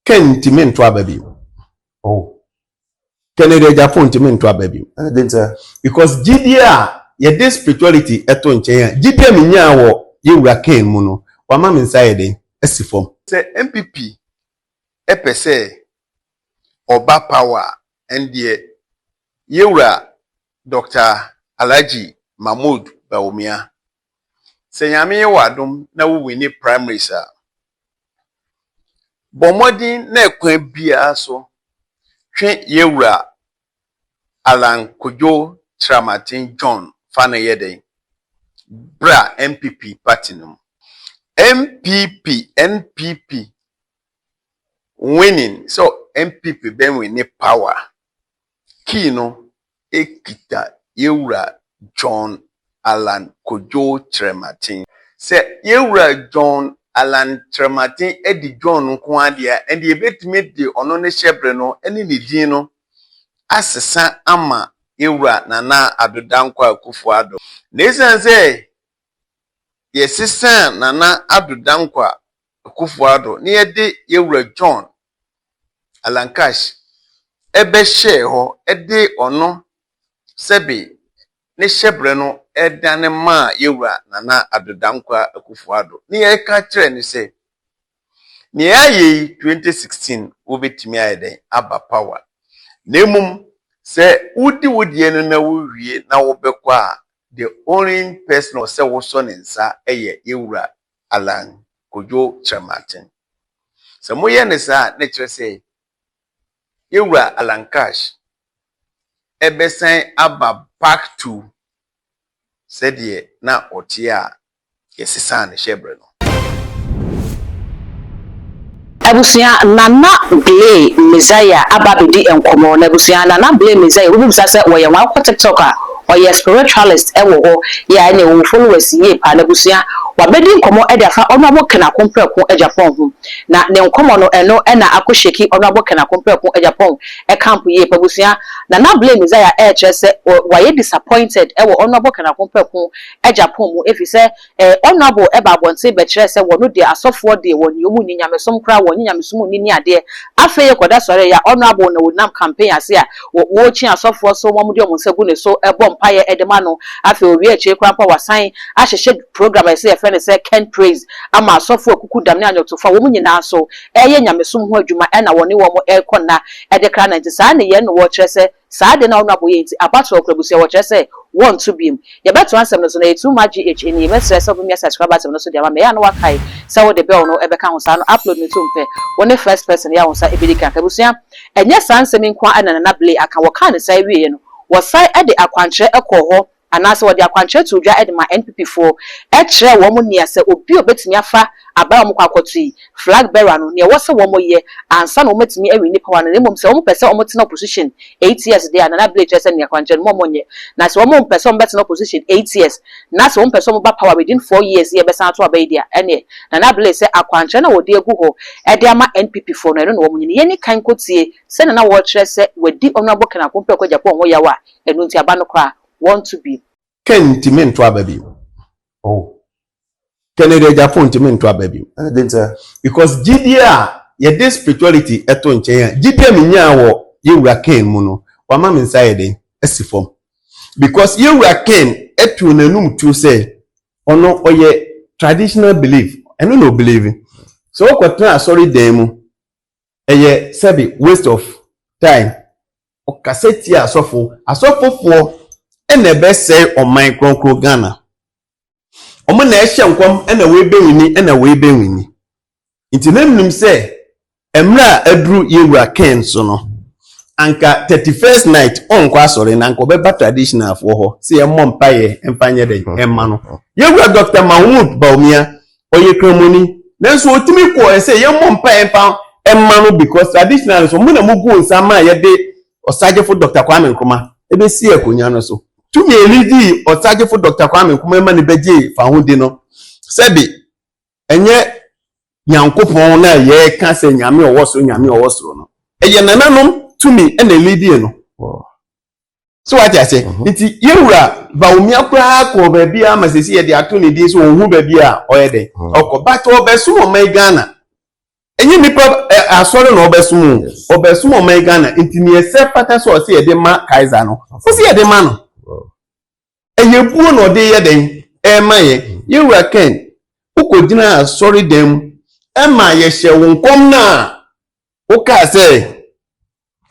Ken ntumi nto aba bio. Oh. Kennedy Agyapong ntumi nto aba bio. Ɛna de ntia. Because gyidie a yɛde spirituality ɛto nkyɛn a, gyidie a menyaa wɔ yɛwura Ken mu no, wama me nsa yɛ den asi fam. Sɛ NPP pɛ sɛ ɔba power a, ɛndeɛ yɛwura Dr. Alhaji Mahmood Bawumia, sɛ Nyame yɛ w'adom na wo win primaries a, bɔ mmɔden na ɛkwan biara so twe yɛwura Alan Kojo Kyerematen John fa no yɛ den bra NPP party no mu. NPP NPP winning, so NPP bɛ win power key no ekita yɛwura John Alan Kojo Kyerematen. Sɛ yɛwura John Alan Kyerematen adi John nko adeɛ a, ɛnde yɛbɛtumi de ɔno ne hyɛbrɛ no ne ne din no asesa ama yɛwura Nana Addo Dankwa Akufo-Addo. Na esiane sɛ yɛsesa Nana Addo Dankwa Akufo-Addo na yɛde yɛwura John Alan Cash ɛbɛhyɛɛ hɔ, ɛde ɔno sɛbe ne hyɛbrɛ no ɛdane maa yɛwura Nana Addo Dankwa Akufo-Addo, na yɛka kyerɛ no sɛ nea yɛayɛ yi 2016 wobɛtumi ayɛ dɛn aba power, na mmom sɛ wodi wo deɛ no na wowie na wobɛkɔ a, the only person a ɔsɛ wosɔ ne nsa yɛ yɛwura Alan Kojo Kyerematen. Sɛ moyɛ ne saa a, na kyerɛ sɛ yɛwura Alan Cash ɛbɛsan aba back to sɛdeɛ na ɔte a yɛsesaa ne hyɛbrɛ no. Abusua, Nana Blay Messiah aba abɛdi nkɔmmɔ. Na abusua, Nana Blay Messiah, wobɛbisa sɛ wɔyɛ wɔn akɔ TikTok a, ɔyɛ spiritualist ɛwɔ hɔ yɛ a ɛna ɛwɔ followers yie paa. Na abusua, wabɛdi nkɔmmɔ ɛde afa Honourable Ken Akompreko Agyapong ho, na ne nkɔmmɔ no ɛno ɛna akɔ shake Honourable Ken Akompreko Agyapong ɛcamp yie pa. Abusua, Nana Blay Messiah ɛɛkyerɛ sɛ wayɛ disappointed ɛwɔ Honourable Ken Akompreko Agyapong mu, efi sɛ Honourable ɛba abɔnten bɛkyerɛ sɛ wɔn deɛ, asɔfoɔ deɛ, wɔn nea wɔn ni nyamesom koraa, wɔn nye nyamesom ni ne adeɛ. Afei yɛ kɔda sɔre ya, Honourable na wɔnam campaign ase a wɔrekyi asɔfoɔ so, wɔn de wɔn nsa gu ne so ɛbɔ mpaeɛ ɛde ma no. Afei owie akyire koraa mpo, wasan ahyehyɛ program a yɛsɛ yɛfrɛ no sɛ Ken Praise ama asɔfoɔ akuku dam ne anwotofo a wɔn nyinaa so ɛyɛ nyamesom ho adwuma, ɛna wɔne wɔn ɛrekɔ nna ɛde kra na nti saa ne yɛn no wɔrekyerɛ sɛ saa de na Honourable yɛ nti abatoɔ kora. Abusua, wɔkyerɛ sɛ wɔnto biem. Yɛbɛto asɛm no so na yɛtu ma gh ani. Yɛbɛsrɛ sɛ wobɛmia subscribe button no so de ama mɛyɛ a, na wakae sɛ wode bell no ɛbɛka ho saa no, upload no to mpɛ wo ne first person yɛ a wo nsa ɛbɛdi kan. Abusua, ɛnyɛ saa nsɛm yi nko a ɛna Nana Blay aka. Wɔkaa ne saa wieɛ no, wɔsan de akwankyerɛ ɛkɔɔ hɔ anaasɛ wɔde akwankyerɛ to dwa de ma NPP foɔ, ɛkyerɛ wɔn nea sɛ obi a obetumi afa aban a wɔn kɔ akɔto yi flag bearer no, nea ɛwɔ sɛ wɔn yɛ ansa na wɔn atumi awi nipa wa no. Na mmom sɛ wɔn pɛ sɛ wɔn tena opposition 8 years deɛ a, Nana Blay kyerɛ sɛ nea akwankyerɛ no wɔn nyɛ, na sɛ wɔn mpɛ sɛ wɔn bɛtena opposition 8 years, na sɛ wɔn pɛ sɛ wɔn ba power within 4 years yɛ bɛsan ato aba yi deɛ, ɛneɛ Nana Blay sɛ akwankyerɛ na wɔde agu hɔ ɛde ama NPP foɔ no, ɛno na wɔn nyini. Yɛn ni kan kɔtie sɛnea na wɔrekyerɛ sɛ wɔadi Honourable Ken Akompreko Agyapong ho yaw a ɛno nti aba no koraa wɔnto bi. Ken ntumi nto aba bio. Oh. Kennedy Agyapong ntumi nto aba bio. Ɛna de ntia. Because gyidie a yɛde spirituality ɛto nkyɛn a, gyidie a menyaa wɔ yɛwura Ken mu no, wama me nsa yɛ den asi fam, because yɛwura Ken ɛtu n'anum tuo sɛ ɔno ɔyɛ traditional belief, ɛno na ɔbelieve sɛ wokɔtena asɔre dan mu ɛyɛ sɛbi waste of time. Ɔkasa tia asɔfo, asɔfofoɔ ɛna ɛbɛsɛe ɔman kronkron Ghana. Ɔmo na ɛhyɛ nkɔm, ɛna wei bɛwin, ɛna wei bɛwin. Nti na nim sɛ mmerɛ a aduru yɛwura Ken so no, anka 31st night ɔnkɔ asɔre na anka ɔbɛba traditionalfoɔ hɔ sɛ yɛmmɔ mpaeɛ mfa nyɛ dɛn ɛmma no. Yɛwura Dr Mahmood Bawumia ɔyɛ kramoni, nanso ɔtumi kɔɔ sɛ yɛmmɔ mpaeɛ mfa ɛmma no, because traditional so mo na mo gu nsa ma yɛde Ɔsagyefo Dr Kwame Nkrumah ebesi akonnwa no so. Tumi elidi Ɔsagyefo Dr Kwame Nkrumah ma ne bɛgye fahodi no, sɛbi ɛnyɛ Nyankopɔn na yɛreka sɛ Nyame ɔwɔ soro, Nyame ɔwɔ soro no, ɛyɛ nananom tumi ɛna elidi no. So wate ase? Nti yɛwura Bawumia koraa kɔ baabi a ama sɛsi yɛde ato ne din so, ohun baabi a ɔyɛ dɛ ɔkɔ, but ɔbɛsom ɔman Ghana. Ɛnyɛ nipa ɛ asɔre na ɔbɛsom o, ɔbɛsom ɔman Ghana. Nti nea ɛsɛ fata sɛ ɔsɛ yɛde ma Kaiser no, ɔsɛ yɛde ma no. Ɛyɛ buo na ɔde yɛ dɛn ɛrema yɛn. Yɛwura Ken, wokɔgyina asɔre dan mu ɛma yɛhyɛ wo nkɔm no a wokaa sɛ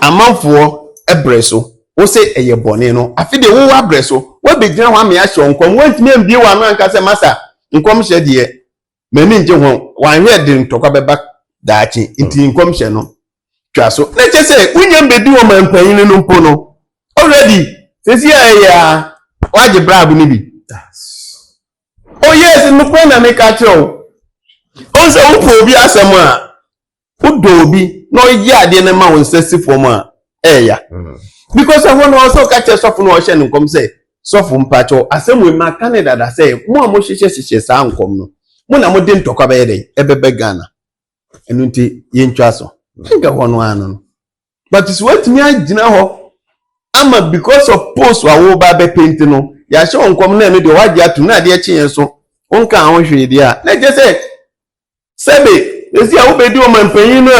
amanfoɔ brɛ so, wo se ɛyɛ bɔne no, afe deɛ wowɔ abrɛ so, woabɛgyina hɔ ama yɛahyɛ wo nkɔm, woantumi ambie w'ano anka sɛ masa nkɔmhyɛ deɛ m'ani ngye ho, wanhwɛ de ntɔkwa bɛba daakye, nti nkɔmhyɛ no twa so. Na kyɛ sɛ wonya mbɛdi wɔ mampanyin no mpo no, already sɛsi a ɛyɛ a wagye bribe no bi. Oh yes, nokorɛ na meka kyerɛ wo. Ɔhu sɛ wopɛ obi asɛm a, wodɔ obi na ɔyɛ adeɛ no ma wo nsa si fam a, ɛɛya. Because ɛhɔ no ɔsɛ ɔka kyerɛ sɔfo no a ɔhyɛ no nkɔm sɛ, sɔfo mpakyɛw, asɛm wei maka ne dada sɛ mo a mohyehyɛ hyehyɛ saa nkɔm no, mo na mode ntɔkwa bɛyɛ dɛn ɛbɛbɛ Ghana. Ɛno nti yɛntwa so. Nka hɔ no ano no. But sɛ woatumi agyina hɔ ama because of post a woba bɛpɛ nti no, yɛahyɛ wo nkɔm na ɛno deɛ woagye atom na adeɛ kye yɛn so, wonka ho hwee deɛ a, na kyerɛ sɛ sɛbe esi a wobɛdi ɔmanpanyin no a,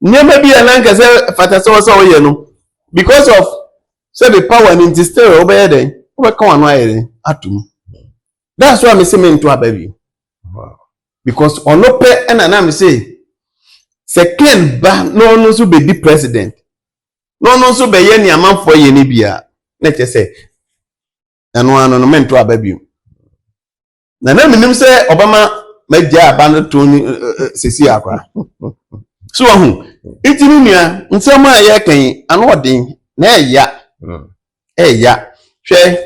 nneɛma bi a na nka sɛ fata sɛ wɔsɛ woyɛ no, because of sɛbe power no nti, still wobɛyɛ dɛn, wobɛka w'ano ayɛ dɛn atom. That's why me se mento aba bio. Because ɔno pɛ ɛna na me se sɛ Ken ba na ɔno nso bɛdi president na ɔno nso bɛyɛ nea amanfoɔ yɛ no bi a, na kyerɛ sɛ ɛno ano no mento aba bio. Na na menim sɛ ɔbɛma magya aba no to no sesi akora so ɔho. Nti ne nua, nsɛm a yɛreka yi ano ɔden na ɛya ɛya. Hwɛ,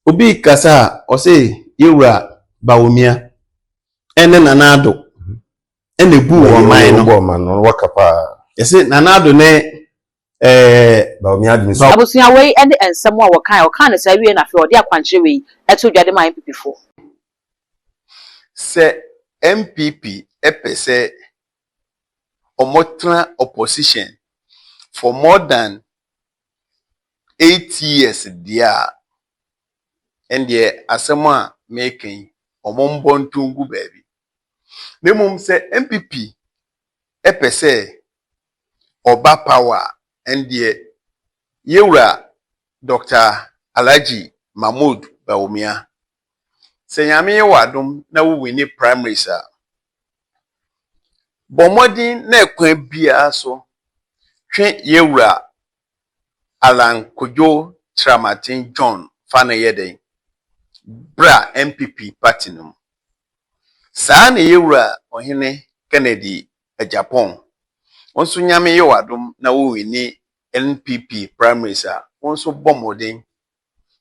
obi kasa a ɔse yɛwura Bawumia ɛne Nana Addo ɛna ebu ɔman no. Bɔ ɔman no waka paa. Yɛsɛ Nana Addo ne Bawumia adi ne so. Abusua, wei ne nsɛm a wɔkae. Ɔkaa ne saa wie na afei ɔde akwankyerɛ wei ɛto dwa de ma NPP foɔ. Sɛ NPP pɛ sɛ wɔtena opposition for more than 8 years deɛ a, ɛndeɛ asɛm a meka yi, wɔmbɔ nto ngu baabi. Na mmom sɛ NPP pɛ sɛ ɔba power a, ɛndeɛ yɛwura Dr. Alhaji Mahmood Bawumia, sɛ Nyame yɛ w'adom na wo win primaries a, bɔ mmɔden na ɛkwan biara so twe yɛwura Alan Kojo Kyerematen John fa no yɛ dɛn bra NPP party no mu. Saa na yɛwura Ɔhene Kennedy Agyapong, wɔn nso Nyame yɛ w'adom na wo win NPP primaries a, wɔn nso bɔ mmɔden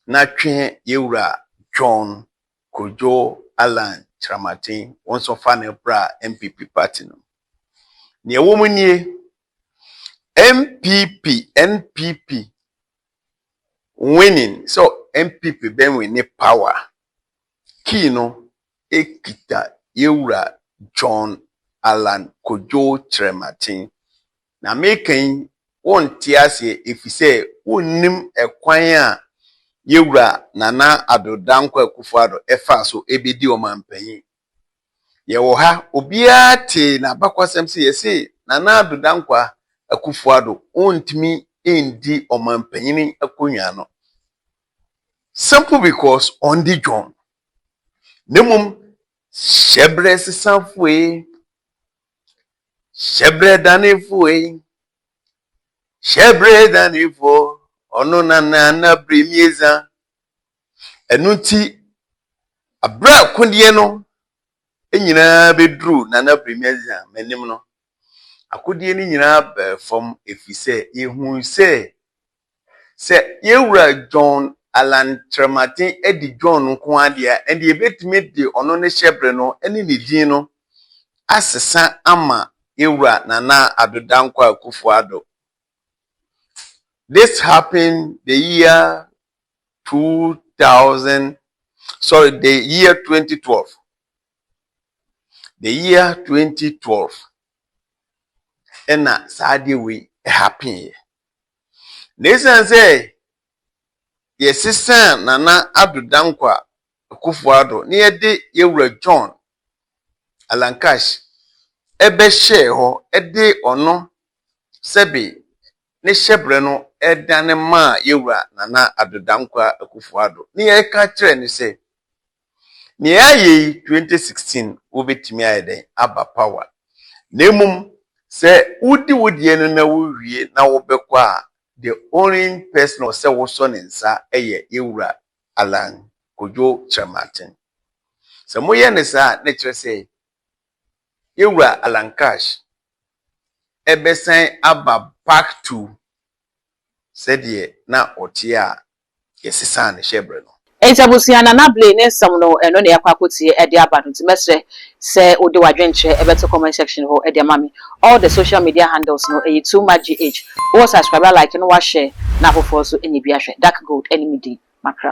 na twe yɛwura John Kojo Alan Kyerematen, wɔn nso fa no bra NPP party no mu. Nea ɛwɔ mu nie, NPP winning, sɛ NPP bɛ win power, key no ekita yɛwura John Alan Kojo Kyerematen. Na meka yi, wonte aseɛ efisɛ wonnim ɛkwan a yɛwura Nana Addo Dankwa Akufo-Addo ɛfaa so ebedi ɔmanpanyin. Yɛwɔ ha, obiara te n'abakɔsɛm sɛ yɛse Nana Addo Dankwa Akufo-Addo ontumi ndi ɔmanpanyin akonnwa no simple because ɔndi John. Na mmom hyɛbrɛ sesafoe, hyɛbrɛ danefoe, hyɛbrɛ danefoɔ, ɔno na Nana Bremieza. Ɛno nti abere a akodeɛ no nyinaa bɛduru Nana Bremieza m'anim no, akodeɛ no nyinaa bɛɛ fam efisɛ yɛhuu sɛ yɛwura John Alan Kyerematen adi John nko adeɛ a, ɛnde yɛbɛtumi de ɔno ne hyɛbrɛ no ne ne din no asesa ama yɛwura Nana Addo Dankwa Akufo-Addo. This happened the year 2000, sorry, the year 2012. The year 2012 ɛna saa adeɛ wei happen yɛ. Na esiane sɛ yɛsesa Nana Addo Dankwa Akufo-Addo na yɛde yɛwura John Alan Cash Ɛbɛhyɛɛ hɔ de ɔno sɛbe ne hyɛbrɛ no dane maa Yɛwura Nana Addo Dankwa Akufo-Addo ne yɛka kyerɛɛ no sɛ nea ayɛ yi, 2016 wobɛtumi ayɛ dɛn aba power, na mmom sɛ wodi wo deɛ no na wowie na wobɛkɔ a, the only person ɔsɛ wosɔ ne nsa yɛ Yɛwura Alan Kodwo Kyerematen. Sɛ moyɛ ne saa a, na kyerɛ sɛ Yɛwura Alan Cash ɛbɛsan aba back to sɛdeɛ na ɔte a yɛsesaa ne hyɛbrɛ no. Nti abusua, Nana Blay ne nsɛm no, ɛno na yɛakɔ akɔtie ɛde aba no. Nti mɛsrɛ sɛ wode w'adwenkyerɛ ɛbɛto comment section hɔ ɛde ama me. All the social media handles no ɛyɛ Too Much GH. Wowɔ subscribe, like no, wahyɛ na afoforɔ nso ɛnya bi ahwɛ. Dark Gold ɛne me din makra.